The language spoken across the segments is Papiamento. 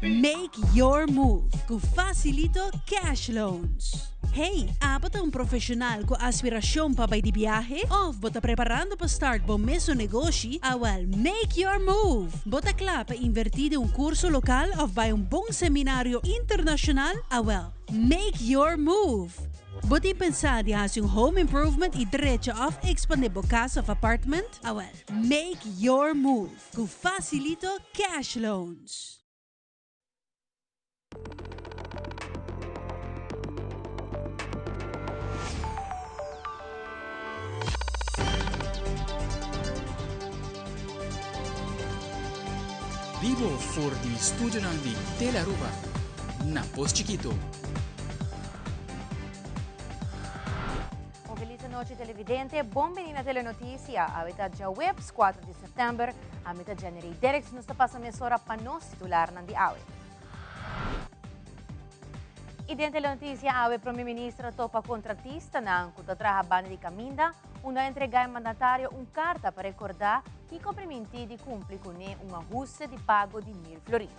Make your move ku Facilito Cash Loans. Hey, abo ta un profesional ku aspirashon pa bai di biahe? Of bo ta preparando pa start bo mesun negoshi? Awel, make your move! Bo ta kla pa invertí den un kurso lokal of bai un bon seminario internashonal? Awel, make your move! Bo tin pensá di hasi un home improvement i drecha of ekspandé bo kas of apartment? Awel, make your move ku Facilito Cash Loans. Bibo for di studionan di Telearuba na Pos Chikito. Un feliz nochi televidente, bon bini na Telenoticia. Awe ta djaweps 4 di september. Ami ta Jenny Ray Derricks, nos ta pasa mesora pa nos titularnan di awe. I den Telenoticia awe Prome Minister a topa contratistanan cu ta traha banda di caminda, unda a entrega e mandatario un carta pa recorda kico priminti di cumpli cune un ahuste di pago di mil florin.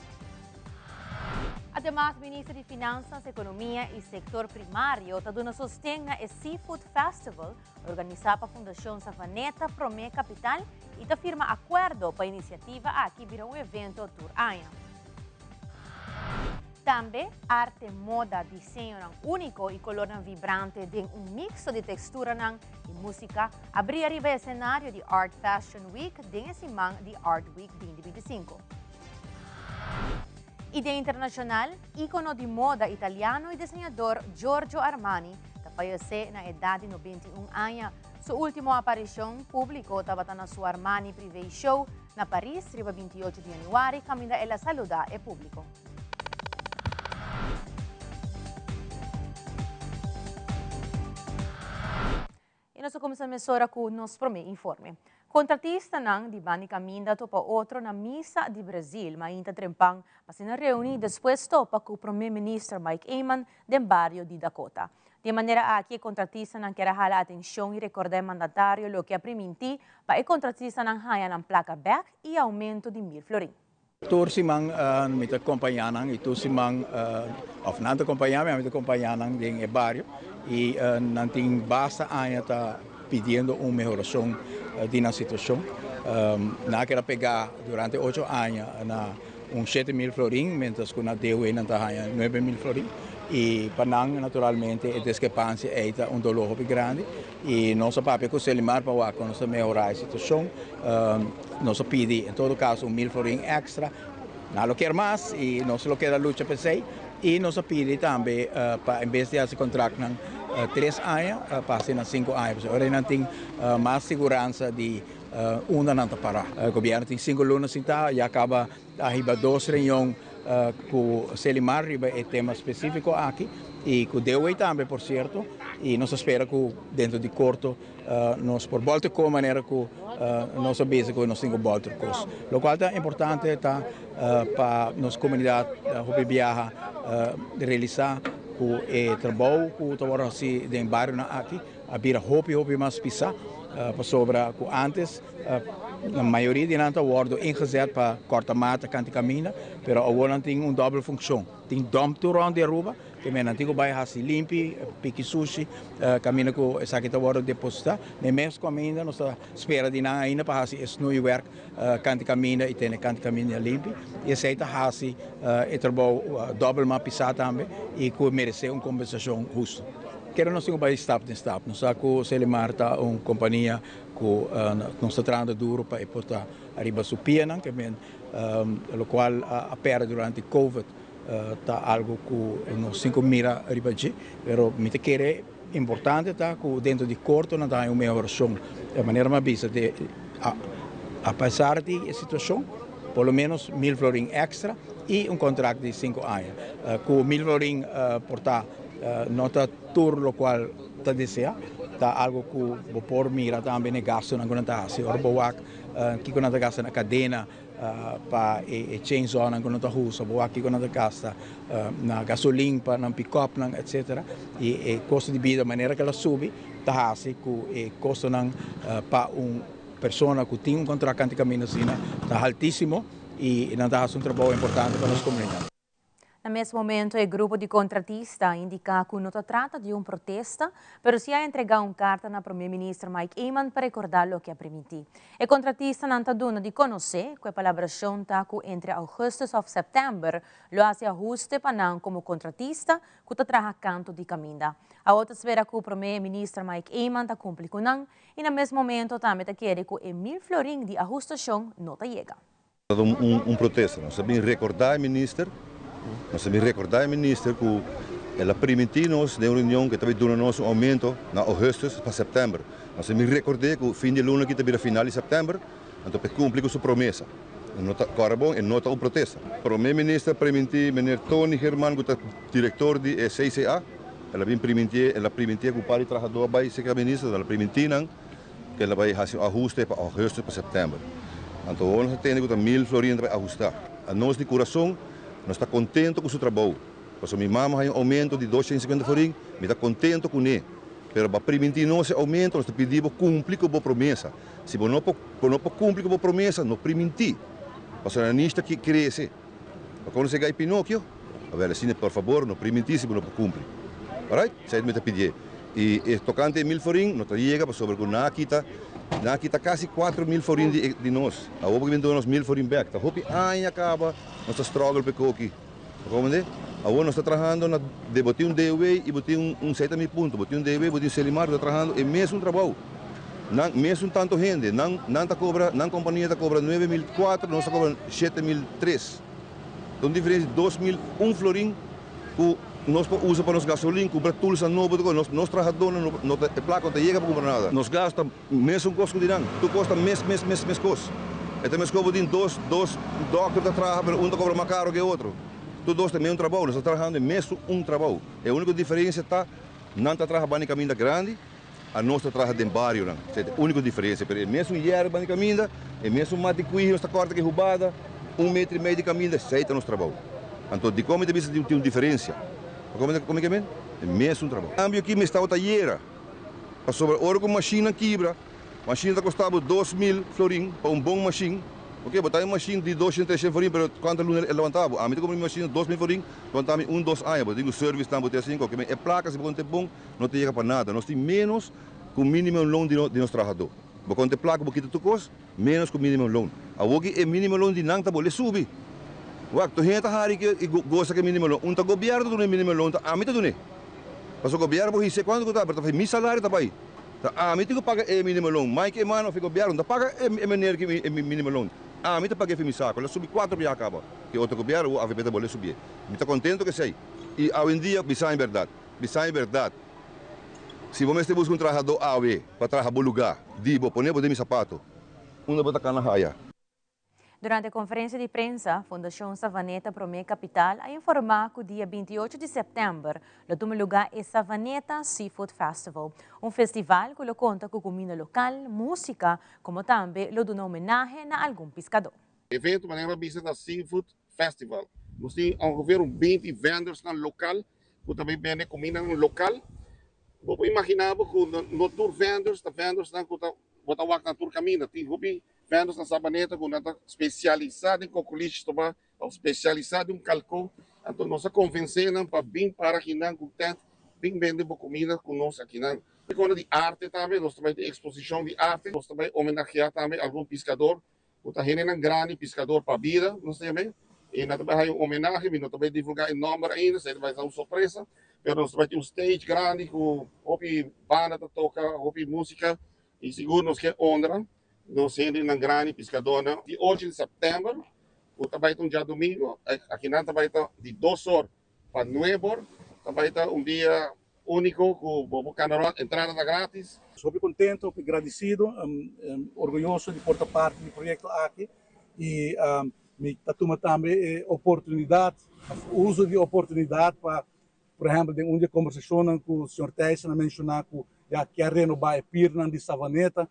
Ademas Minister di Finanzas, Economia y Sector Primario ta duna sosten na e Seafood Festival organisá pa Fundashon Savaneta Promé Kapital i ta firma akuerdo pa inisiativa aki bira un evento tur aña. Tambe arte, moda, diseñonan úniko i kolornan vibrante den un mikso di teksturanan i músika a bria riba e esenario di Art Fashion Week den e siman di Art Week 2025. I den internashonal, íkono di moda italiano i diseñador Giorgio Armani ta fayesé na edat di 91 aña. Su último aparishon públiko tabata na su Armani Privé Show na Paris riba 28 di yanüari kaminda el a saludá e públiko. I nos ta kuminsá mesora ku nos promé informe. Kontratistanan di Bani Kaminda topa otro na misa di Brazil mainta trempan pa asina reuní despues topa ku Promé Minister Mike Eman den bario di Dakota. Di e manera aki e kontratistanan kier a hala atenshon i rekordá e mandatario loke a primintí pa e kontratistanan haña nan plaka bèk i oumento di mil florin. Tur siman mi ta kompañá nan i tur siman òf nan ta kompañá mi, ami ta kompañá nan den e bario i nan tin basta aña ta pidiendo un mehorashon di nan situashon. Nan a keda pegá durante ocho aña na un 7000 florin, mientras ku na DOW nan ta haña 9000 florin i pa nan naturalmente e diskrepansia ei ta un doló hopi grandi. I nos a papia ku Selimar pa wak kon nos ta mehorá e situashon. Nos a pidi en todo kaso un mil florin èkstra. Nan lo kier mas i nos lo keda lucha p'esei. I nos a pidi tambe pa en bes di hasi kontraktnan tres aña, pa hasi nan sinku aña. Pasobra ora nan tin mas siguransa di unda nan ta pará. Gobièrnu tin sinku luna sintá, ya kaba a hiba dos reunion ku Selimar riba e tema spesífiko aki i ku DOW tambe por sierto i nos ta spera ku dentro di korto nos por bòlter kos manera ku nos a bisa ku nos tin ku bòlter kos. Lokual ta importante ta pa nos komunidat hopi biaha realisá ku e trabou ku ta wòrdu hasi den barionan aki a bira hopi hopi mas pisá pasobra ku ántes Na mayoria di nan ta wordo ingezet pa corta mata canti caminda, pero awor nan tin un dobbel funccion. Tin dump tur rond di Aruba, ke men nan tin cu bay haci limpi, piki sushi, caminda cu esaki ta wordo deposita. Na e mes caminda nos ta spera di nan ainda pa haci e snoeiwerk canti caminda y tene canti caminda limpi. Y esey ta haci e trabou dobbel mas pisa tambe y cu merece un compensacion husto. Kere nos tin cu bay stap den stap. Nos sa cu Selimar ta un compania Ku nos ta trahando duro pa e por ta ariba su pianan, ke men lokual a pèrdè durante covid ta algu ku nos tin ku mira riba dje, pero mi ta kere importante ta ku dentro di korto nan ta haña un mehorashon. E manera mi a bisa di a pesar di e situashon por lo menos mil florin èkstra i un kontrakt di sinku aña. Ku mil florin por ta no ta tur lokual ta desea ta algo ku bo por mira tambe na e gastunan ku nan ta hasi. Ora bo wak kiko nan ta gasta na kadena pa e chainsawnan ku nan ta usa, bo wak kiko nan ta gasta na gasolin pa nan pikòpnan etsetera. I e kosto di bida manera ku el a subi ta hasi ku e kostonan pa un persona ku tin un kontrakt kanti kaminda asina ta haltisimo i nan ta hasi un trabou importante pa nos komunidat. Na mes momento, e grupo di contratista a indica cu no ta trata di un protesta, pero si a entrega un carta na Prome Minister Mike Eman pa recorda loke a priminti. E contratistanan ta duna di conoce cu e palabracion ta cu entre augustus of september lo haci ahuste pa nan como contratista cu ta traha canto di caminda. Awor ta spera cu Prome Minister Mike Eman ta cumpli cu nan y na mes momento tambe ta kere cu e 1000 florin di ahustacion no ta yega. Un protesta. Nos a bin recorda e minister, nos a bin recorda e minister cu el a priminti nos den un reunion cu e ta bin duna nos un aumento na augustus pa september. Nos a bin recorde cu fin di luna aki ta bira final di september, anto pa e cumpli cu su promesa. E no ta, cora bon, e no ta un protesta. Prome minister a priminti meneer Tony Herman cu ta director di e CCA, el a bin priminti, el a priminti cu un par di trahador a bay cerca minister, el a priminti nan ku el a bai hasi un ahuste pa augustus pa sèptèmber. Anto awor nos a tende ku ta 1000 florin ta bai ahustá. Anos di kurason nos ta kontento ku su trabou, pasobra mi mama haña un oumento di 250 florin, mi ta kontento kuné. Pero bo a primintí nos e oumento, nos ta pidi bo kumpli ku bo promesa. Si bo no por bo no por kumpli ku bo promesa, no primintí, pasobra nan nish ta krese. Bo konosé gai Pinokio? Awel asina por fabor no primintí si bo no por kumpli. Alright? Esei mi ta pidié. I e tokante e 1000 florin no ta yega pasobra ku nan a kita nan a kita kasi 4000 florin di di nos. Awor bo ke bin duna nos 1000 florin bèk. Ta hopi aña kaba nos ta struggle pa e koki. Bo komprendé? Awor nos ta trahando na de bo tin un DOW i bo tin un un esei ta mi punto, bo tin un DOW bo tin Selimar bo ta trahando e mesun trabou. Nan mesun tanto hende. Nan nan ta kobra nan kompania ta kobra 9004 nos ta kobra 7003. Ta un diferensia di 2001 florin ku nos por usa pa nos gasolin, kumpra tulsa nobo tur kos. Nos trahadónan no no ta e plaka no ta yega pa kumpra nada. Nos gastu ta mesun kos ku di nan. Tur kos ta mes mes mes mes kos. E ta meskos bo tin dos dos dòkter ta traha pero un ta kobra mas karo ku e otro. Tur dos ta mesun trabou. Nos ta trahando e mesun un trabou. E úniko diferensia ta nan ta traha banda di kaminda grandi, anos ta traha den barionan. Esei ta e úniko diferensia. Pero e mesun yerba di kaminda, e mesun mati kuihi nos ta kòrta ku e hubada, un metro i mei di kaminda, esei ta nos trabou. Anto dikon mi ta bisa tin un diferensia? Bo ta komprende ke men? E mesun trabou. Kambio ki mi staba ta yera, pasobra ora ku mashinnan kibra, mashin ta kosta bo 2000 florin pa un bon mashin. Ok, bo ta un mashin di 200, 300 florin, pero kuantu luna e lawanta bo? Ami ta kumpra mi mashin 2000 florin, lawanta mi un, dos aña. Bo tin ku service nan, bo tin asin, koke men e plaka si bo konta e bon, no ta yega pa nada. Nos tin menos ku minimum loon di di nos trahadó. Bo konta e plaka bo kita tur kos, menos ku minimum loon. Awoki e minimum loon di nan ta bolbe subi. Wak, tur hende ta hari ke i gosa ku e minimum loon. Un ta gobièrnu ta duna e minimum loon, ta ami ta dun'é. Pasobra gobièrnu por his'é kuantu ku ta, pero ta mi salario ta bai. Ta ami tin ku paga e minimum loon. Mike Eman òf e gobièrnu no ta paga e meneer ki e minimum loon. Ami ta pag'é fi mi saku. El a subi kuater biaha kaba. Ke otro gobièrnu awor avp ta bolbe subié. Mi ta kontentu ku esei. I awendia, bisa mi bèrdat. Bisa e berdad, si bo mester busca un trahador awe pa traha bo lugar, di bo pone bo den mi sapato, unda bo ta cana haya? Durante conferencia di prensa, Fundacion Savaneta Prome Capital a informa cu dia 28 di september lo tuma lugar e Savaneta Seafood Festival, un festival cu lo conta cu cuminda local, musica, como tambe lo duna homenahe na algun piscador. Evento manera bo bisa ta Seafood Festival. Nos tin ongeveer un 20 vendorsnan local ku ta bin bende kumindanan lokal. Bo por imaginá bo ku no tur vendors ta vendorsnan ku ta bo ta wak na tur kaminda. Tin hopi vendors na Sabaneta ku nan ta spesialisá den kokulishi stobá òf spesialisá den un kalkó. Anto nos a konvensé nan pa bin para akinan ku tènt bin bende bo kuminda ku nos akinan. E kona di arte tambe, nos ta bai tin eksposishon di arte. Nos ta bai homenageá tambe algun piskador ku ta hendenan grandi, piskador pa bida, nos ta yam'é, i nan ta bai haña un homenahe. Mi no ta bai divulgá e nòmber ainda, esei ta bai sa un sorpresa, pero nos ta bai tin un stage grandi ku hopi banda ta toka, hopi músika, i sigur nos ke honra nos hendenan grandi, piskadornan. Di 8 di sèptèmber, ku ta bai ta un djadumingu, akinan ta bai ta di 2 or pa 9 or, ta bai ta un dia úniko ku bo por kana rònt, entrada ta gratis. Hopi contento, hopi agradecido, orguyoso di por ta parte di proyecto aki y mi ta tuma tambe e oportunidad, uso di oportunidad pa, por ehempel, den un di e conversacionnan cu señor Thijssen a menciona cu ya kier renoba e piernan di Savaneta,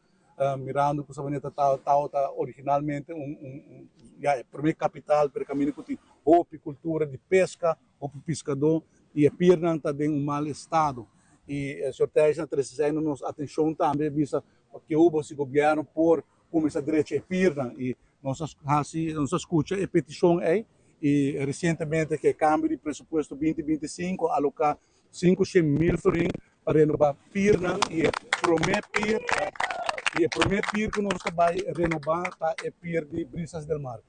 mirando cu Savaneta ta tabata originalmente un un ya e prome capital pero caminda cu tin hopi cultura di pesca, hopi piscadó y e piernan ta den un mal estado. Y señor Thijssen a trece esey na nos atencion tambe, bisa ke hubo si gobierno por cuminsa drecha e piernan y nos a haci, nos a scucha e peticion ey. I resientemente ku e kambio di presupuesto 2025 a aloká 500.000 florin pa renobá pirnan i e promé pir i e promé pir ku nos ta bai renobá ta e pir di Brisas del Mar.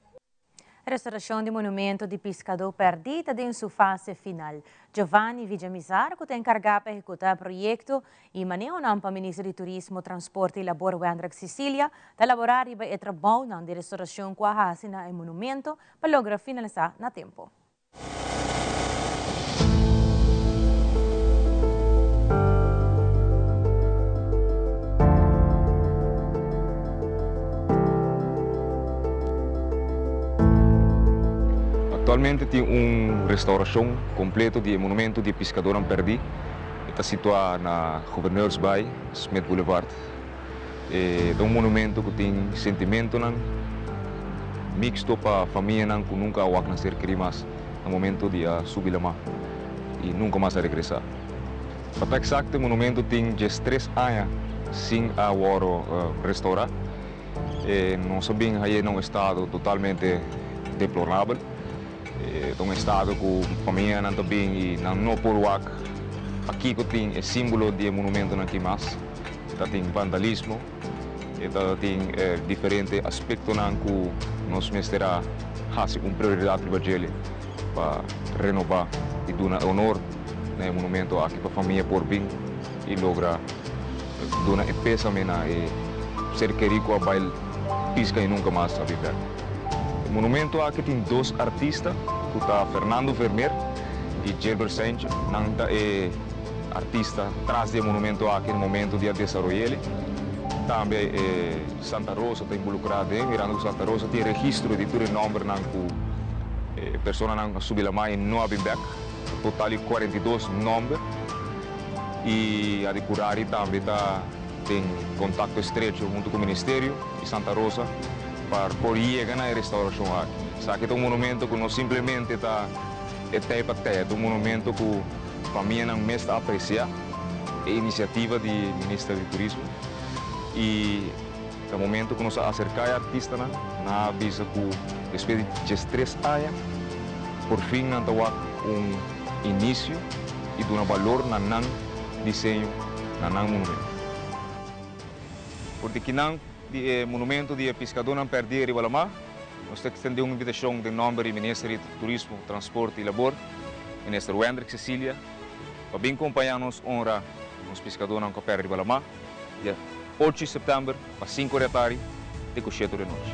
Restauracion di monumento di Piscadó Perdí ta den su fase final. Giovanni Villamizar, cu ta encarga pa ehecuta e proyecto y manehonan pa Minister di Turismo, Transporte y Labor Wendrick Cicilia, ta labora riba e trabounan di restauracion cu a haci na e monumento pa logra finalisa na tempo. Aktualmente tin un restaurashon kompleto di e monumento di e piskadónan pèrdí. E ta situá na Gouverneursbaai, Smit Boulevard. E ta un monumento ku tin sentimentonan miksto pa famianan ku nunka a wak nan ser kerí mas na momento di a subi lamá i nunka mas a regresá. Pa ta eksakto e monumento tin diestres aña sin a wòrdu restourá. E nos a bin haye na un estado totalmente deplorabel. E ta un estado ku famianan ta bin i nan no por wak pakiko tin e símbolo di e monumentonan aki mas. Ta tin vandalismo, e ta tin diferente aspektonan ku nos mester a hasi un prioridat riba djele pa renobá i duna honor na e monumento aki pa famia por bin i logra duna e pésame na e ser kerí ku a bai piska i nunka mas a bin bèk. E monumento aki tin dos artista ku ta Fernando Vermeer i Gilbert Saintje. Nan ta e artista tras di e monumento aki na momento di a desaroy'el. Tambe e Santa Rosa ta involucra den, mirando cu Santa Rosa tin registro di tur e nombernan cu e personanan a subi lamá y no a bin bek, un total di 42 nomber. Y Adicurari tambe ta den contacto estrecho hunto cu Ministerio y Santa Rosa pa por yega na e restauracion aki. Esaki ta un monumento cu no simplemente ta e tei pa tei, e ta un monumento cu Famianan mes ta aprecia e iniciativa di Minister di Turismo y na momento cu nos a acerca e artistanan, nan a bisa cu despues di diestres aña por fin nan ta wak un inicio y duna balor na nan diseño, na nan monumento. For di kinan di e monumento di e piscadornan perdi riba lamar, nos ta extende un invitacion den nomber di Minister di Turismo, Transporte y Labor, Minister Wendrick Cecilia, pa bin compaña nos honra nos piscadornan cu a perde riba lamar, dia ocho di september pa cinco di atari te cu shete di nochi.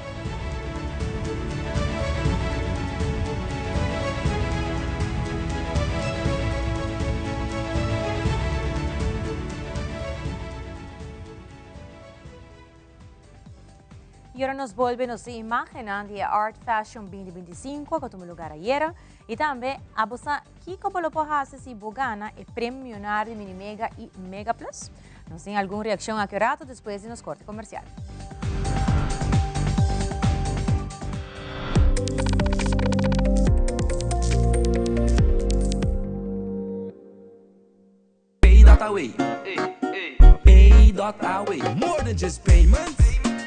Y ora nos bolbe nos tin imagennan di e Art Fashion 2025 cu a tuma lugar ayera y tambe abo sa kico bo lo por haci si bo gana e premio millonario di Mini Mega y Mega Plus. Nos tin algun reaccion aki un rato despues di nos corte comercial. Pay.away. Pay.away. More than just payments.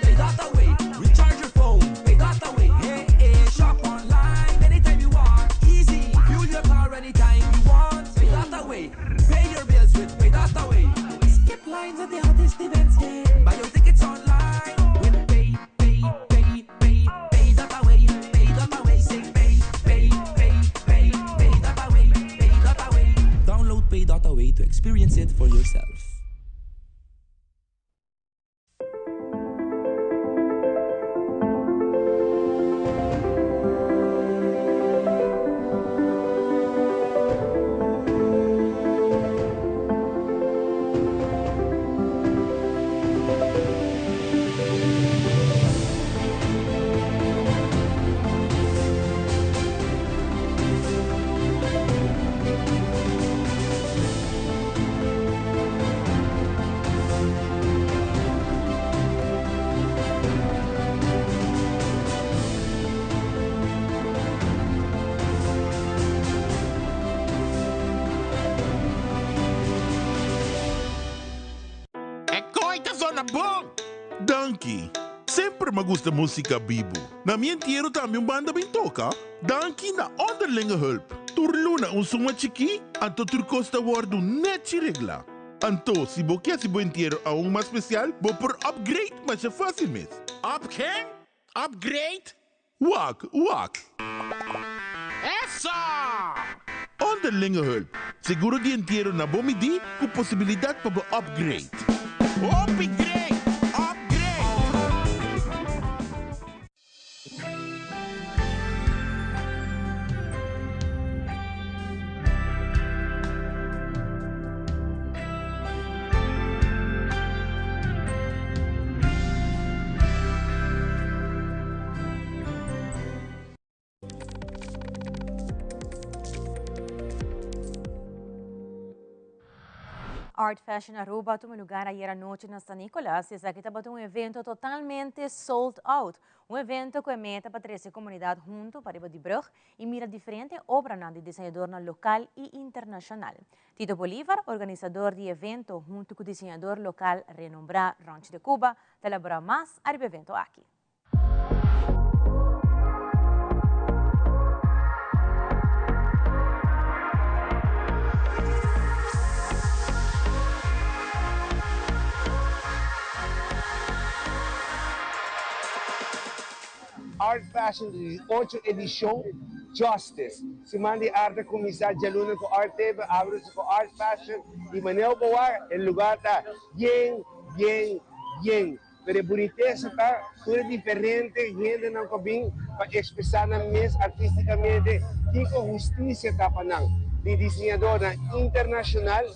Pay.away. Recharge your phone. Pay.away. Hey, hey. Shop online anytime you want. Easy. Fuel your car anytime you want. Pay.away. Pay your bills with Pay.away. Skip lines at the hottest events. Yeah. Buy your tickets online with Pay, Pay, Pay, Pay, Pay.away. Pay.away. Say pay, pay, pay, pay, pay.away. Pay.away. Download Pay.away to experience it for yourself. m'a gusta músika bibu. Na mi entiero tambe un banda bin toka. Danki na Onderlinge Hulp. Tur luna un suma chikí, anto tur kos ta wòrdu nèchi reglá. Anto, si bo ke hasi bo entiero aun mas spesial, bo por upgrade masha fásil mes. Up ken? Upgrade? Wak, wak. Eso! Onderlinge Hulp, seguro di entiero na bo midí ku posibilidat pa bo upgrade. Hopi great! Upgrade! Art Fashion Aruba a tuma lugar ayer anochi na San Nicolas y esaki tabata un evento totalmente sold out. Un evento cu e meta pa trece comunidad hunto pariba di brug y mira diferente obranan di diseñadornan local y internacional. Tito Bolivar, organisador di evento hunto cu diseñador local renombra Ronchi de Cuba, ta elabora mas ariba evento aki. Art Fashion di ocho edishon Justice. Siman di Arte a kuminsá djaluna ku Art Table, abrese ku Art Fashion i Maneo Bowar. E lugar ta yen, yen, yen. Pero e bunitesa ta tur e diferente hendenan ku a bin pa ekspresá nan mes artístikamente kiko hustisia ta pa nan, di diseñadornan internashonal,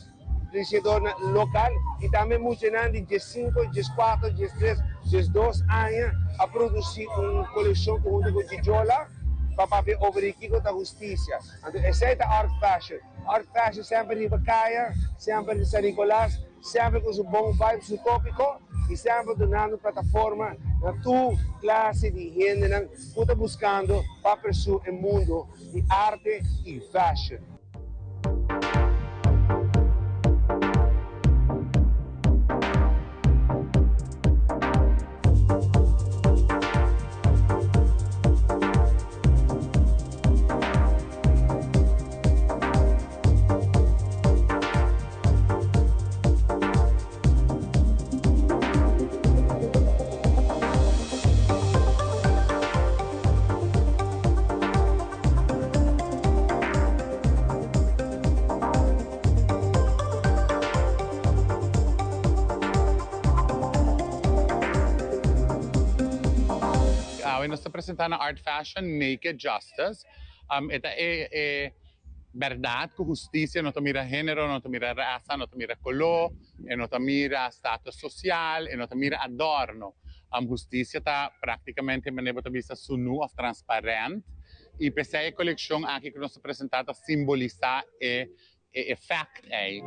diseñadornan lokal i tambe muchanan di diesinku, dieskuater, diestres, diesdos aña a produsí un kolekshon huntu ku Gijola pa papia over di kiko ta hustisia. Anto esei ta Art Fashion. Art Fashion semper riba kaya, semper di San Nicolas, Semper cu su bon vibe, su topico y semper dunando plataforma na tur clase di hendenan cu ta buscando pa pursue e mundo di arte y fashion. Awe nos ta presenta na Art Fashion Naked Justice. E ta e Bèrdat ku hustisia no ta mira hénero, no ta mira rasa, no ta mira koló, e no ta mira status sosial, e no ta mira adòrno. Hustisia ta práktikamente manera bo ta bisa sunú òf transparènt i p'esei e kolekshon aki ku nos ta presentá ta simbolisá e efèkt ei.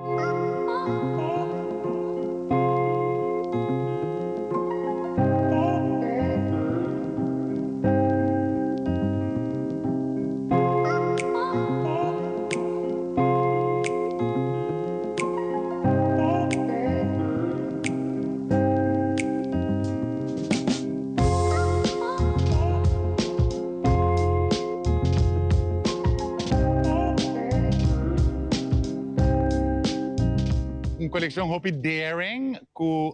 Un coleccion hopi daring cu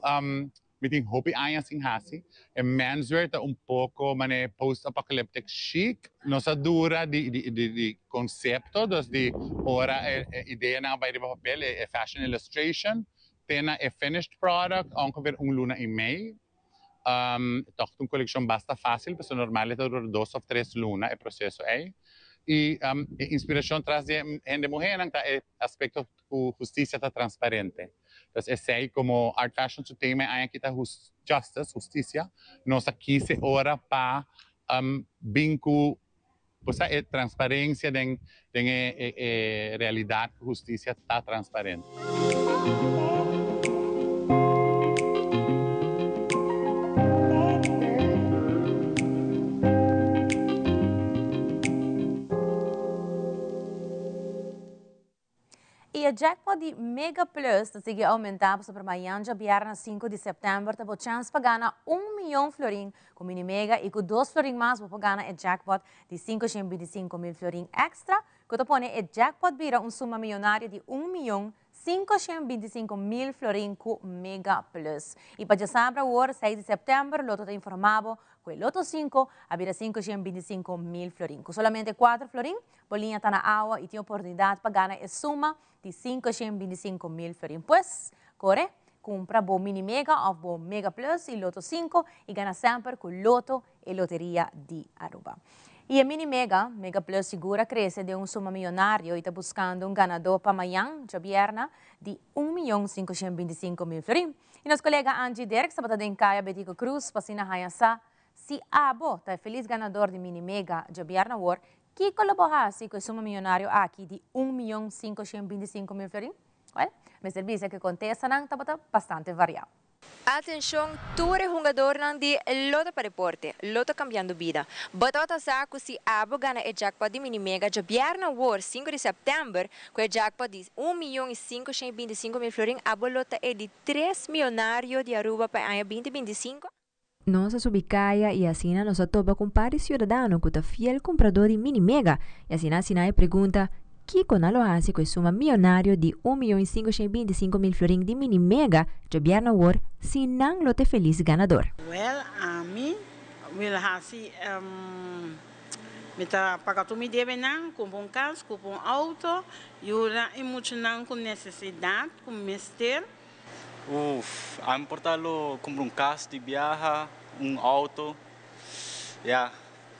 Mi tin hopi aña sin hasi. E menswear ta un poko manera e post-apocalyptic chic. Nos a dura di di di concepto, dus di ora e ideanan a bai riba papel, e fashion illustration, te na e finished product ongeveer un luna i mei. Tòg ta un kolekshon basta fásil, pasobra normal e ta dura dos òf tres luna e proseso ei. I e inspirashon tras di e hende muhénan ta e aspekto ku hustisia ta transparente. Entonces esei komo Art Fashion su tema e aña aki ta justice, hustisia, nos a kise ora pa bin ku bo sa e transparensia den den e e realidat ku hustisia ta transparente. Y E jackpot di Mega Plus ta sigui aumenta pasobra mañan djabièrnè sinku di sèptèmber ta bo chèns pa gana un miyon florin ku Mini Mega i ku dos florin mas bo por gana e jackpot di 525 mil florin èkstra ku ta pone e jackpot bira un suma miyonario di un miyon 525 mil florin ku Mega Plus. I pa djasabra awor, 6 di sèptèmber, Lotto ta informá bo ku e Lotto 5 a bira 525 mil florin. Ku solamente 4 florin, bo liña ta na awa i tin oportunidat pa gana e suma di 525 mil florin. Pues, kore, kumpra bo Mini Mega òf bo Mega Plus i Lotto 5 i gana semper ku Lotto, e loteria di Aruba. I e Mini Mega, Mega Plus sigur a krese den un suma miyonario i ta buskando un ganadó pa mañan, djabièrna, di un miyon 525 mil florin. I nos kolega Angie Dirks tabata den Kaya Betico Croes pa asina haña sa si abo ta e felis ganador di Mini Mega djabièrna awor, kiko lo bo hasi ku e suma miyonario aki di un miyon 525 mil florin? Wèl, mester bisa ku e kontestanan tabata bastante variá. Atencion tur e hungadornan di Lotto pa Deporte, Lotto cambiando bida. Bo tabata sa cu si abo gana e jackpot di Mini Mega djabièrnè awor, 5 di september, cu e jackpot di 1.525.000 florin, abo lo ta e di tres miyonario di Aruba pa e aña 2025? Nos a subi caya y asina nos a topa cu un par di ciudadano cu ta fiel cumprador di Mini Mega y asina asina e pregunta, Kiko nan lo haci cu e suma miyonario di 1.525.000 florin di Mini Mega djabièrnè awor si nan lo ta e feliz ganador? Wel, ami wil haci, mi ta paga tur mi debenan, cumpra un cas, cumpra un auto, yuda e muchanan cu necesidad, cu mester. Uf, ami por ta lo cumpra un cas di biaha, un auto. Ya,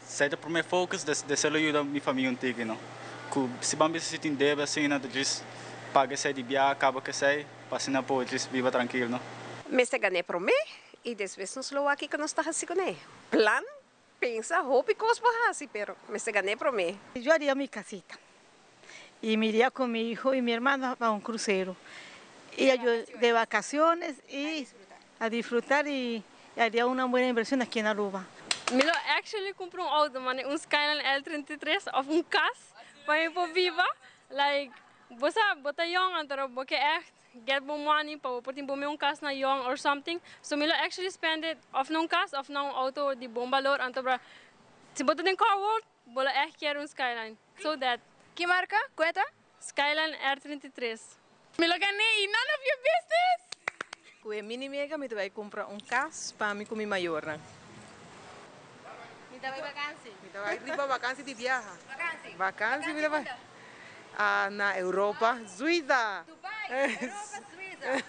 esey ta prome focus, despues lo yuda mi famia un tiki, no. Cu si ban bisa si tin debe asina, ta djis paga esey di biaha, caba cu esey, pa asina por djis biba trankil, no. Mester gané promé i despues nos lo wak kiko nos ta hasi kuné. Plan, pensa, hopi kos por hasi, pero mester gané promé. Yo haría mi casita y me iría con mi hijo y mi hermano a un crucero y de vacaciones y a disfrutar y haría una buena inversión aquí en Aruba. Mi lo actually cumpra un auto, man, un Skyline L33 of un cas pa mi por biba. Like, bo sa, bo ta young, anto bo ke echt get bo money pa bo por tin bo un cas na young or something. So mi lo actually spend it of na un cas of na un auto di bon balor, anto bra si bo ta den car world, bo lo echt kier un Skyline. So that. Ki marca? Cuenta? Skyline R33. Mi lo gané y none of your business! Cu e Mini Mega mi ta bay cumpra un cas pa mi cu mi mayornan. Mi ta bay vakantie. Mi ta bay riba vakantie di biaha. Vakantie? Vakantie mi ta bay. Ah, na Europa, Suiza. Dubai, Europa, Suiza.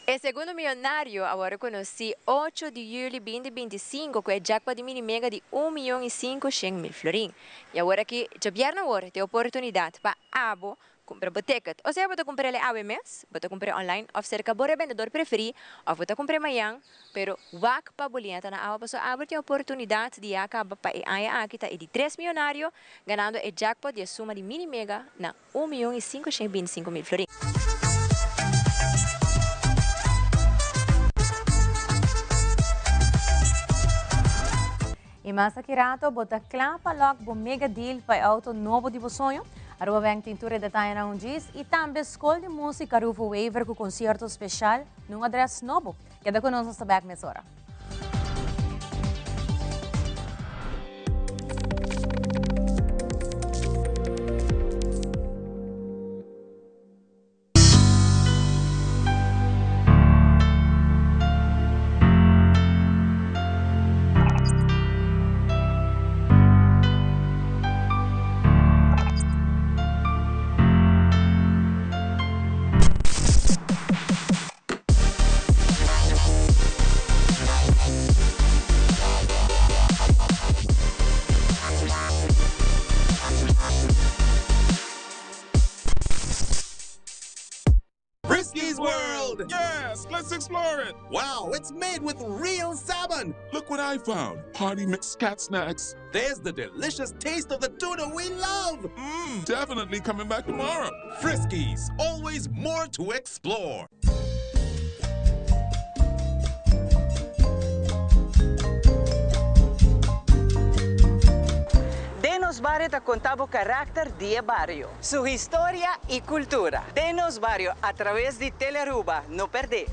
E segundo miyonario a wordo conoci 8 di juli 2025 cu e jackpot di Mini Mega di 1.500.000 florin. Y awor aki, djabièrnè awor, tin oportunidad pa abo cumpra bo ticket. O sea, bo ta cumpr'e awe mes, bo ta cumpr'e online of cerca bo rebendedor preferi of bo ta cumpr'e mañan, pero wak pa bo liña ta na awa paso abo tin oportunidad di ya caba pa e aña aki ta e di tres miyonario ganando e jackpot di e suma di Mini Mega na 1.525.000 florin. Y mas aki rato, bo ta cla pa lock bo mega deal pa e auto nobo di bo soño. Aruba Bank tin tur e detayenan un djis y tambe School di Musica Rufo Wever cu concierto special na un adres nobo. Keda cu nos, nos ta back mesora. Friskies World! Yes, let's explore it! Wow, it's made with real salmon! Look what I found! Party mix cat snacks. There's the delicious taste of the tuna we love! Mmm, definitely coming back tomorrow. Friskies, always more to explore. Den nos Bario ta conta bo caracter di e bario, su historia y cultura. Den Nos Bario a traves di Telearuba. No perde!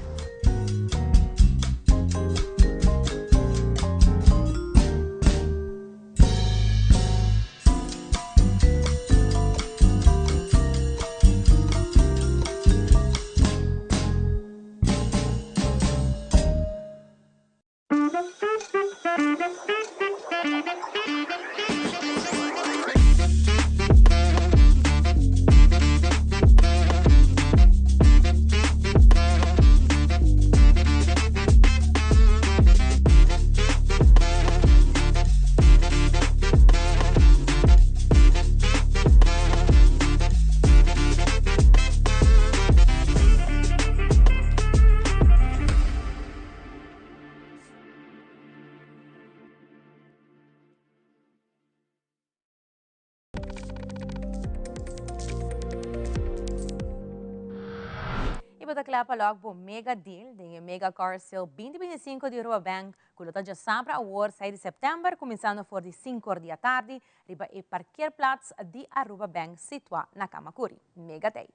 Y bo ta cla pa lok bo mega deal den e Mega Car Sale 2025 di Aruba Bank cu lo ta djasabra awor 6 di september cuminsando for di 5 or di atardi riba e parkeerplaats di Aruba Bank situa na Camacuri. Mega Day.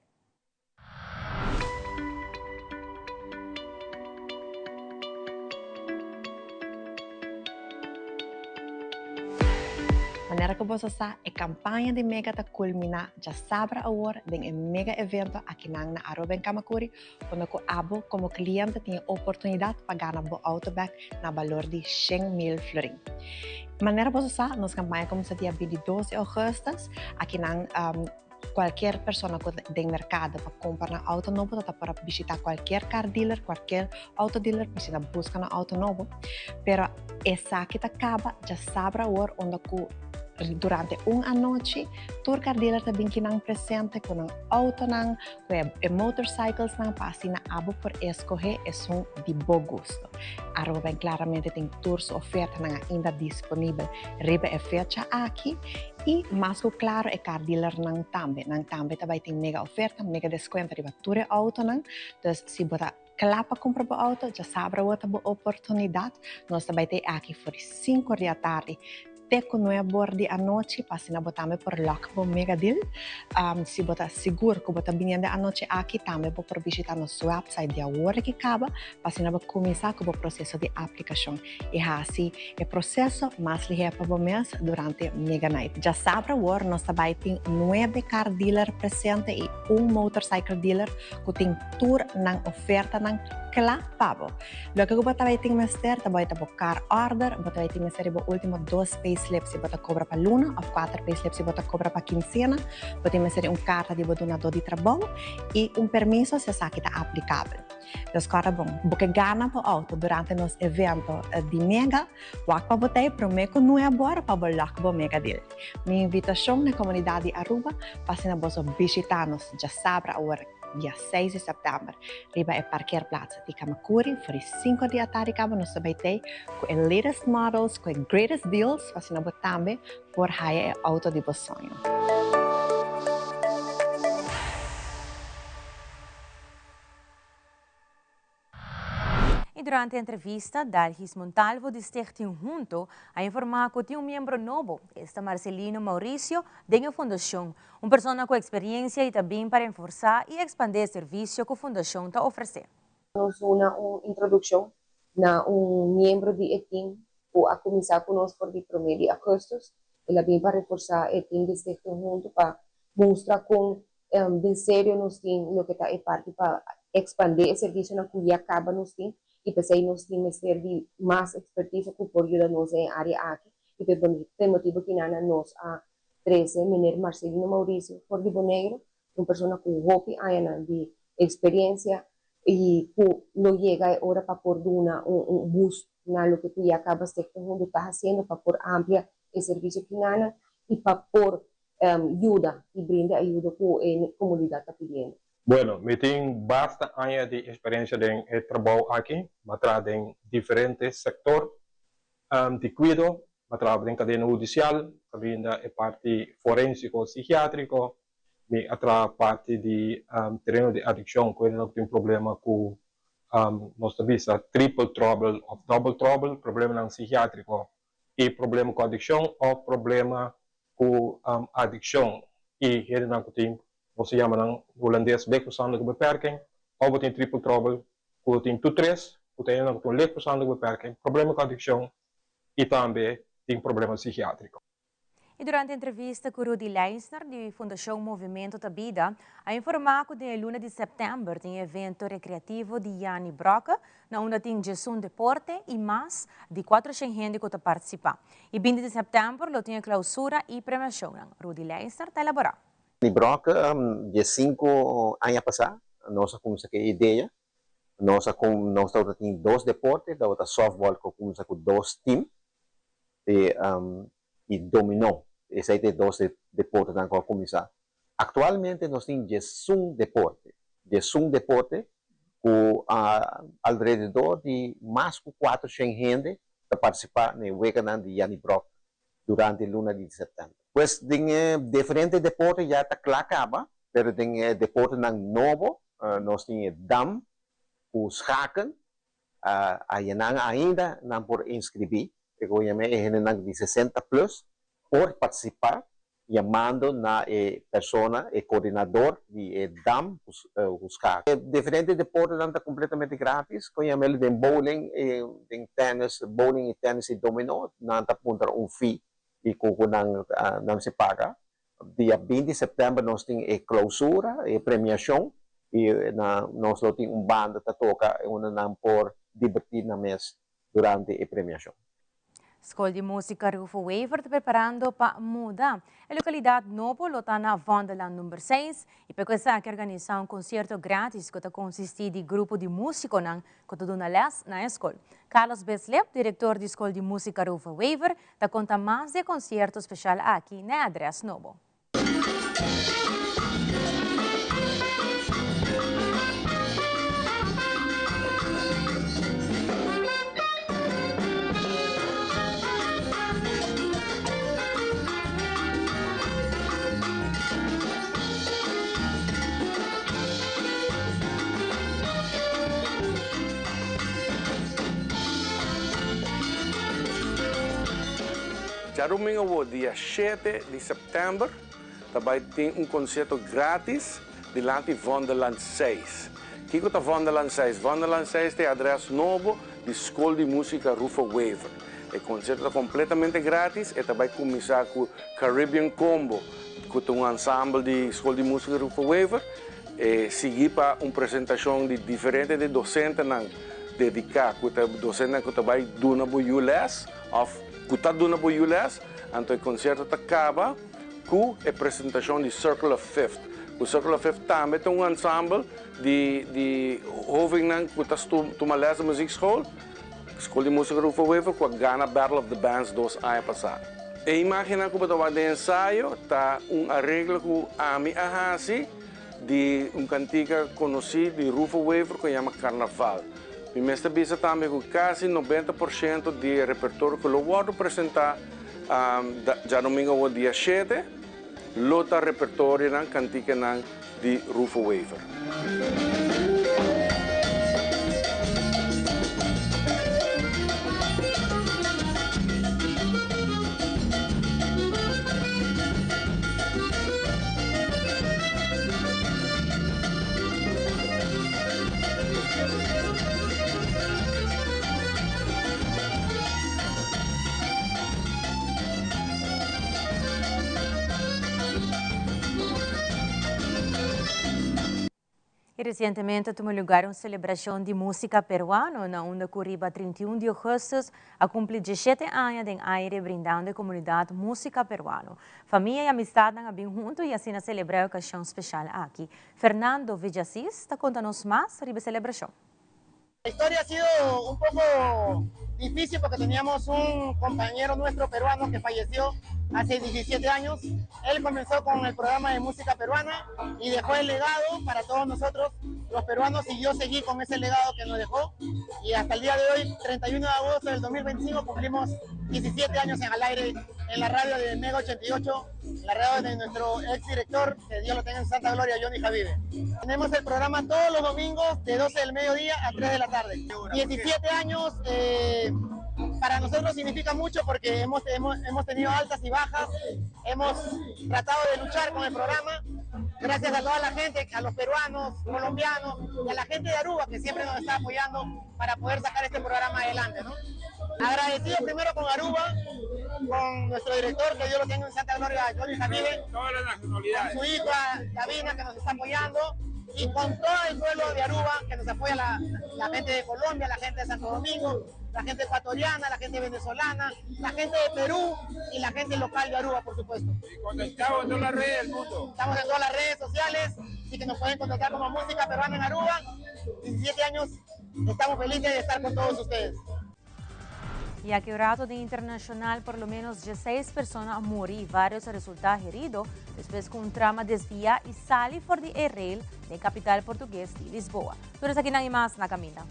Manera ku boso sa, e kampaña di Mega ta kulminá djasabra awor den e mega evento akinan na Aruba en Camacuri, unda ku abo komo kliente tin e oportunidat pa gana bo outo bèk na balor di 100,000 florin. Manera boso sa, nos kampaña kuminsá dia 22 di ougùstus. Akinan Cualkier persona cu den mercado pa compra nan auto nobo ta por a bishita cualkier car dealer, cualkier auto dealer pa asina busca nan auto nobo. Pero esaki ta caba djasabra awor unda cu durante un anochi tur car dealer ta bin kinan presente cu nan autonan, cu e motorcyclesnan pa asina abo por escoge esun di bo gusto. Aruba Ben claramente tin tur su ofertanan ainda disponibel riba e fecha aki y mas cu claro e car dealernan tambe. Nan tambe ta bay tin mega oferta, mega descuento riba tur e autonan. Dus si bo ta cla pa cumpra bo auto, djasabra bo ta bo oportunidad. Nos ta bay te aki for di cinco or di atardi te ku nuebor di anochi pa asina bo tambe por lòk bo mega deal. Si bo ta sigur ku bo ta biniendo e anochi aki tambe bo por bishita nos website di awor ki kaba pa asina bo kuminsá ku bo proseso di aplikashon i hasi e proseso mas lihé pa bo mes durante Mega Night. Djasabra awor nos ta bai tin nuebe car dealer presente i un motorcycle dealer ku tin tur nan ofertanan kla pa bo. Loke ku bo ta bai tin mester ta bai ta bo car order, bo ta bai tin mester di bo ultimo dos payslip si bo ta kobra pa luna òf kuater payslip si bo ta kobra pa kinsena, bo tin mester di un karta di bo dunadó di trabou i un permiso si esaki ta aplikabel. Dus kòrda bon, bo ke gana bo outo durante nos evento di Mega, wak pa bo ta e promé ku nueb ora pa bo lòk bo Mega Deal. Mi invitashon na e komunidat di Aruba pa asina boso bishitá nos djasabra awor. dia seis di sèptèmber riba e parkeerplaats di Camacuri for di sinku di atardi kaba nos ta bai tei ku e latest models ku e greatest deals pa asina bo tambe por haya e auto di bo soño. Y durante entrevista, Dalgis Montalvo di Stichting Hunto a informa cu tin un miembro nobo, esta Marcelino Mauricio, den e fundacion. Un persona cu experiencia y ta bin pa renforsa y expande e servicio cu fundacion ta ofrece. Nos duna un introduccion na un miembro di e team cu a cuminsa cu nos for di prome di augustus. El a bin pa reforsa e team di Stichting Hunto pa mustra con Den serio nos tin loke ta e parti pa expande e servicionan cu ya caba nos tin y p'esey nos tin mester di mas expertise cu por yuda nos den e area aki y p'e motibo kinanan nos a trece meneer Marcelino Mauricio for di Boneiro, un persona cu hopi añanan di experiencia y cu lo yega e ora pa por duna un boost na loke cu ya caba Stichting Hunto ta haciendo pa por amplia e servicio kinanan y pa por yuda y brinda ayudo cu e comunidad ta pidiendo. Bueno, mi tin basta aña di experiencia den e trabou aki. Mi a traha den diferente sector di cuido. Mi a traha den cadena hudicial, caminda e parti forensico psikiatrico. Mi a traha parti di tereno di adiccion, cu hende cu tin problema cu, nos ta bisa, triple trouble of double trouble, problemanan psikiatrico y problema cu adiccion of problema. ku adikshon i hendenan ku tin nos ta yama nan hulandes lichtverstandelijke beperking òf bo tin triple trouble ku tin tur tres ku ta hendenan ku tin un lichtverstandelijke beperking, problema ku adikshon i tambe tin problema psikiatriko. I durante entrevista ku Rudy Leisner di Fundashon Movimento ta Bida a informá ku den e luna di sèptèmber tin e evento rekreativo di Jannie Brokke na unda tin djesun deporte i mas di kuatroshen hende ku ta partisipá. I binti di sèptèmber lo tin e klausura i premiashonnan. Rudy Leisner ta elaborá. Jannie Brokke, diesinku aña pasá nos a kuminsá ku e idea. Nos a nos tabata tin dos deporte, tabata sòftbòl ku a kuminsá ku dos tim i i dominó. Esei ta e dos deportenan ku a kuminsá. Aktualmente nos tin diesun deporte, diesun deporte ku alrededor di mas ku kuatroshen hende ta partisipá na e weganan di Jannie Brok durante luna di sèptèmber. Pues den e diferente deporte ya ta kla kaba, pero den e deportenan nobo nos tin e dam ku schaken, Ayanan ainda nan por inscribí, e ku yam'é e hendenan di sesenta plus por participá yamando na e persona, e coordinador di e dam ku schaak. E diferente deportenan ta completamente gratis, ku yam'é den bowling, den tennis, bowling y tennis y dominó, nan ta puntra un fee y ku nan nan mester paga. Dia binti september nos tin e clausura, e premiacion y na nos lo tin un banda ta toca unda nan por diverti nan mes durante e premiacion. Skol di Músika Rufo Wever ta preparando pa muda. E lokalidat nobo lo ta na Vondellaan number seis i pa ku esaki organisá un konsierto grátis ku ta konsistí di grupo di músikonan ku ta duna lès na e skol. Carlos Bislip, direktor di Skol di Músika Rufo Wever, Ta konta mas di e konsierto speshal aki na e adrès nobo. Djadumingo awor dia shete di sèptèmber ta bai tin un konsierto grátis dilanti Vondellaan seis. Kiko ta Vondellaan seis? Vondellaan seis ta e adrès nobo di Skol di Músika Rufo Wever. E konsierto ta kompletamente grátis, e ta bai kuminsá ku Caribbean Combo ku ta un ansambel di Skol di Músika Rufo Wever. E sigui pa un presentashon di diferente di dosentenan dediká ku ta dosentenan ku ta bai duna bo yu lès òf ku ta duna bo yu lès. Anto e konsierto ta kaba ku e presentashon di Circle of Fifth. Ku Circle of Fifth tambe ta un ansambel di di hovennan ku ta tuma lès di muziekschool, Skol di Músika Rufo Wever, ku a gana Battle of the Bands dos aña pasá. E imágennan ku bo ta wak den ensayo ta un areglo ku ami a hasi di un kantika konosí di Rufo Wever ku yama Karnaval. Mi mester bisa tambe ku kasi nobenta por shento di e repertorio ku lo wòrdu presentá djadomingo awor dia shete lo ta repertorionan, kantikanan di Rufo Wever. Y recientemente a tuma lugar un celebracion di musica peruano na unda cu riba 31 di augustus a cumpli 17 aña den aire brindando e comunidad musica peruano. Famia y amistadnan a bin hunto y asina celebra e ocasion special aki. Fernando Villacis ta conta nos mas riba e celebracion. La historia ha sido un poco difícil porque teníamos un compañero nuestro peruano que falleció hace 17 años. Él comenzó con el programa de música peruana y dejó el legado para todos nosotros, los peruanos, y yo seguí con ese legado que nos dejó. Y hasta el día de hoy, 31 de agosto del 2025, cumplimos 17 años en al aire en la radio de Mega 88, en la radio de nuestro ex director, que Dios lo tenga en santa gloria, Johnny Javive. Tenemos el programa todos los domingos de 12 del mediodía a 3 de la tarde. 17 años, eh, Para nosotros significa mucho porque hemos, hemos, hemos tenido altas y bajas, hemos tratado de luchar con el programa, gracias a toda la gente, a los peruanos, colombianos y a la gente de Aruba que siempre nos está apoyando para poder sacar este programa adelante. ¿no? Agradecido primero con Aruba, con nuestro director, que Dios lo tenga en Santa Gloria, Johnny Jamile, con su hija Davina, que nos está apoyando, y con todo el pueblo de Aruba, que nos apoya la, la gente de Colombia, la gente de Santo Domingo, la gente ecuatoriana, la gente venezolana, la gente de Perú y la gente local de Aruba, por supuesto. Y conectamos en todas las redes del mundo. Estamos en todas las redes sociales, así que nos pueden contactar como Música Peruana en Aruba. 17 años, estamos felices de estar con todos ustedes. Y aki un rato den internacional por lo menos 16 persona a muri y varios a resulta herido despues cu un tram a desvia y sali for di e rail den capital portugues di Lisboa. Tur esakinan y mas na caminda.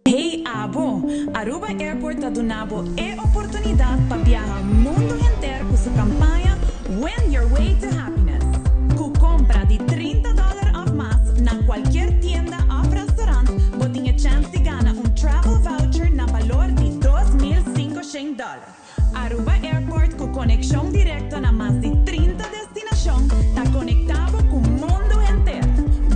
Hey abo! Aruba Airport ta duna bo e oportunidad pa biaha mundo henter cu su campaña Win Your Way to Happiness. Cu compra di 30 dollar of mas na cualkier tienda of restaurant bo tin e chance di gana un travel voucher na balor di 2500 dollar. Aruba Airport cu conexion directo na mas di 30 destinacion ta conecta bo cu mundo henter.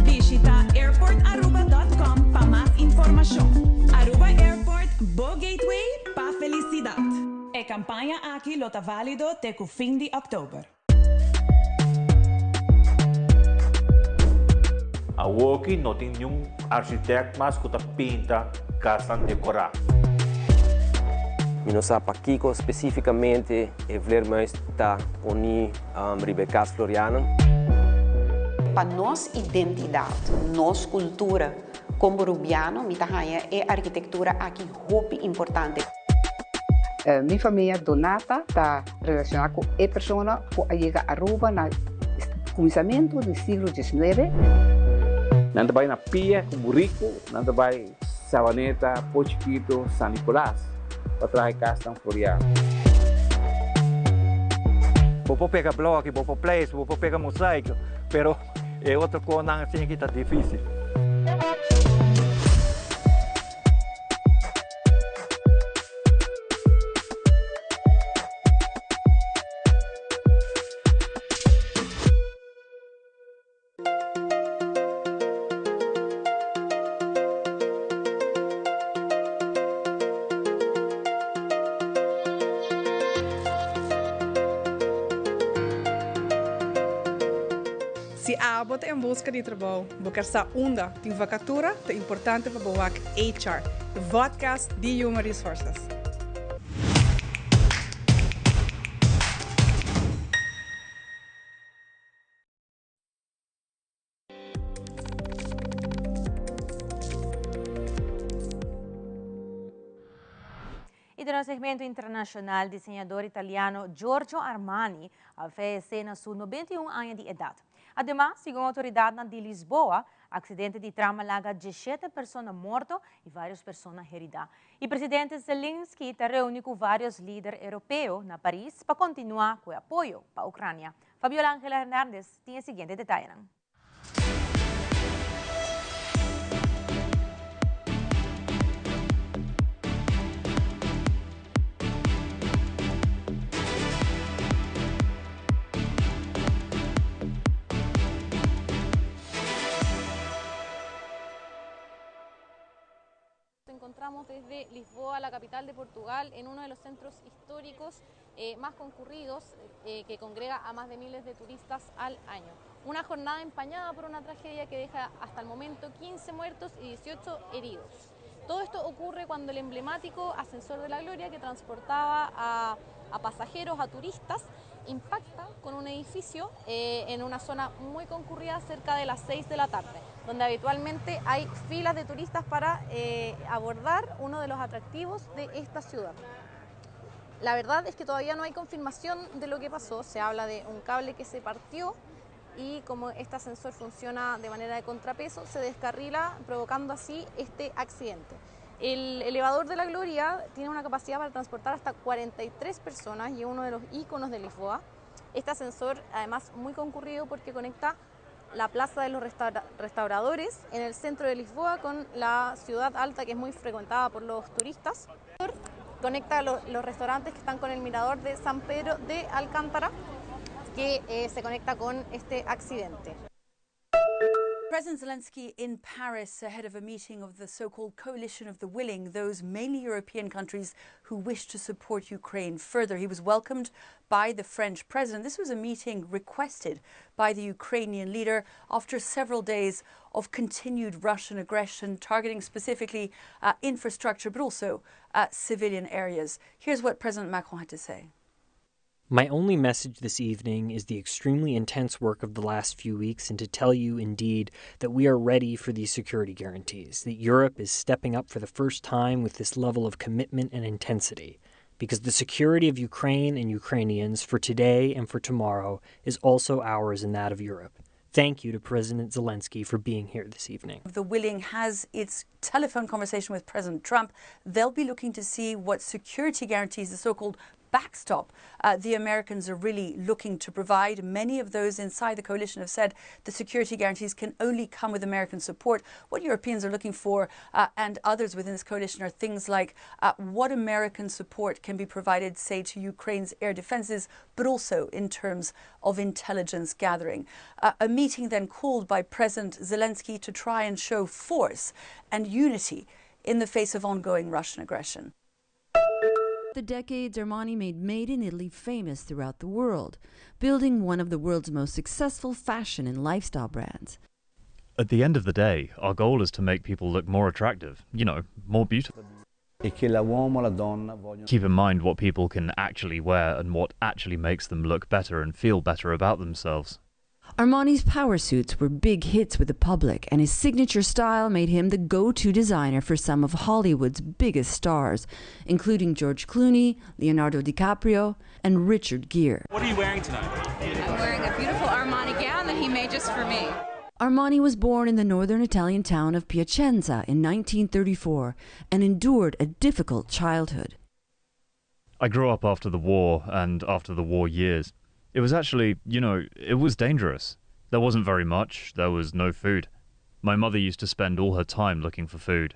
Bishita airportaruba dot com pa mas informacion. Aruba Airport, bo gateway pa felicidad. E campaña aki lo ta valido te cu fin di october. Awoki no tin niun architect mas ku ta pinta kasnan dekorá. Mi no sa pakiko spesífikamente e vleermuis ta poní riba e kas Floriana. Pa nos identidat, nos kultura komo Rubiano mi ta haña e arkitektura aki hopi importante. Mi famia Donata ta relaciona cu e persona cu a yega Aruba na cuminsamento di siglo diesnuebe. Nan ta bai na pia cu burico, nan ta bai Sabaneta, Po Chikito, San Nicolas pa traha e casnan floreá. Bo por pega bloki, bo por pleister, bo por pega mosaico, pero e otro conan asina aki ta dificil. Si abo ta en buska di trabou, bo ker sa unda tin vakatura, ta importante pa bo wak HR, e vodcast di Human Resources. Y den nos segmento internacional, diseñador italiano Giorgio Armani a fayece na su 91 aña di edad. Ademas, segun autoridadnan di Lisboa, accidente di tram a laga 17 persona morto y varios persona herida. Y presidente Zelensky ta reuni cu varios lider europeo na Paris pa continua cu e apoyo pa Ucrania. Fabiola Angela Hernandez tin e siguiente detayenan. Nos encontramos desde Lisboa, la capital de Portugal, en uno de los centros históricos eh, más concurridos eh, que congrega a más de miles de turistas al año. Una jornada empañada por una tragedia que deja hasta el momento 15 muertos y 18 heridos. Todo esto ocurre cuando el emblemático ascensor de la Gloria que transportaba a, pasajeros, a turistas, impacta con un edificio eh, en una zona muy concurrida cerca de las 6 de la tarde, donde habitualmente hay filas de turistas para eh, abordar uno de los atractivos de esta ciudad. La verdad es que todavía no hay confirmación de lo que pasó. Se habla de un cable que se partió y como este ascensor funciona de manera de contrapeso, se descarrila provocando así este accidente. El elevador de la Gloria tiene una capacidad para transportar hasta 43 personas y es uno de los íconos de Lisboa. Este ascensor, además, muy concurrido porque conecta la Plaza de los Restauradores en el centro de Lisboa con la ciudad alta que es muy frecuentada por los turistas. Conecta los restaurantes que están con el mirador de San Pedro de Alcántara, que eh, se conecta con este accidente. President Zelensky in Paris ahead of a meeting of the so called Coalition of the Willing, those mainly European countries who wish to support Ukraine further. He was welcomed by the French president. This was a meeting requested by the Ukrainian leader after several days of continued Russian aggression, targeting specifically uh, infrastructure but also uh, civilian areas. Here's what President Macron had to say. My only message this evening is the extremely intense work of the last few weeks and to tell you, indeed, that we are ready for these security guarantees, that Europe is stepping up for the first time with this level of commitment and intensity. Because the security of Ukraine and Ukrainians for today and for tomorrow is also ours and that of Europe. Thank you to President Zelensky for being here this evening. The Willing has its telephone conversation with President Trump. They'll be looking to see what security guarantees, the so called backstop uh, the Americans are really looking to provide. Many of those inside the coalition have said the security guarantees can only come with American support. What Europeans are looking for uh, and others within this coalition are things like uh, what American support can be provided, say, to Ukraine's air defenses, but also in terms of intelligence gathering. Uh, a meeting then called by President Zelensky to try and show force and unity in the face of ongoing Russian aggression. The decades, Armani made Made in Italy famous throughout the world, building one of the world's most successful fashion and lifestyle brands. At the end of the day, our goal is to make people look more attractive, you know, more beautiful. E Keep in mind what people can actually wear and what actually makes them look better and feel better about themselves. Armani's power suits were big hits with the public, and his signature style made him the go to designer for some of Hollywood's biggest stars, including George Clooney, Leonardo DiCaprio, and Richard Gere. What are you wearing tonight? I'm wearing a beautiful Armani gown that he made just for me. Armani was born in the northern Italian town of Piacenza in 1934 and endured a difficult childhood. I grew up after the war and after the war years. It was actually, you know, it was dangerous. There wasn't very much, there was no food. My mother used to spend all her time looking for food.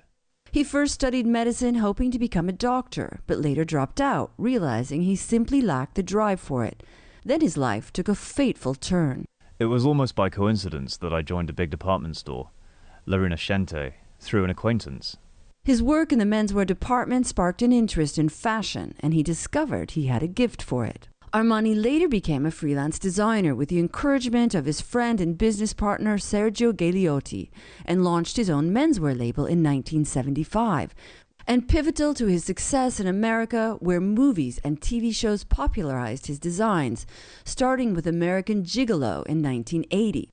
He first studied medicine hoping to become a doctor, but later dropped out, realizing he simply lacked the drive for it. Then his life took a fateful turn. It was almost by coincidence that I joined a big department store, La Rinascente, through an acquaintance. His work in the menswear department sparked an interest in fashion, and he discovered he had a gift for it. Armani later became a freelance designer with the encouragement of his friend and business partner Sergio Galeotti and launched his own menswear label in 1975. And pivotal to his success in America, where movies and TV shows popularized his designs, starting with American Gigolo in 1980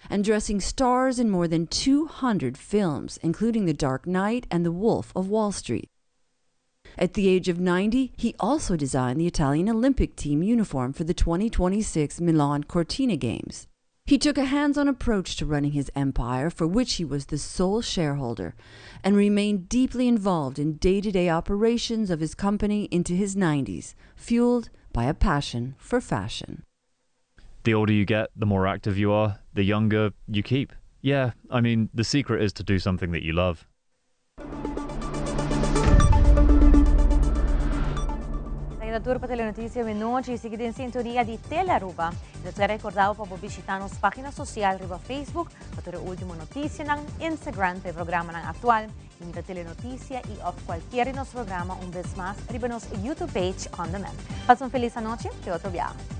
and dressing stars in more than 200 films, including The Dark Knight and The Wolf of Wall Street. At the age of 90, he also designed the Italian Olympic team uniform for the 2026 Milan Cortina Games. He took a hands on approach to running his empire, for which he was the sole shareholder, and remained deeply involved in day to day operations of his company into his 90s, fueled by a passion for fashion. The older you get, the more active you are, the younger you keep. Yeah, I mean, the secret is to do something that you love. Esaki ta tur pa Telenoticia Menochi. Sigui den sintonia di Telearuba. Nos ta recorda bo pa bo bishita nos pagina social riba Facebook pa tur e ultimo noticianan, Instagram pa e programanan actual y mira Telenoticia y of cualkier di nos programa un bes mas riba nos YouTube page On Demand. Pasa un feliz anochi, te otro biaha.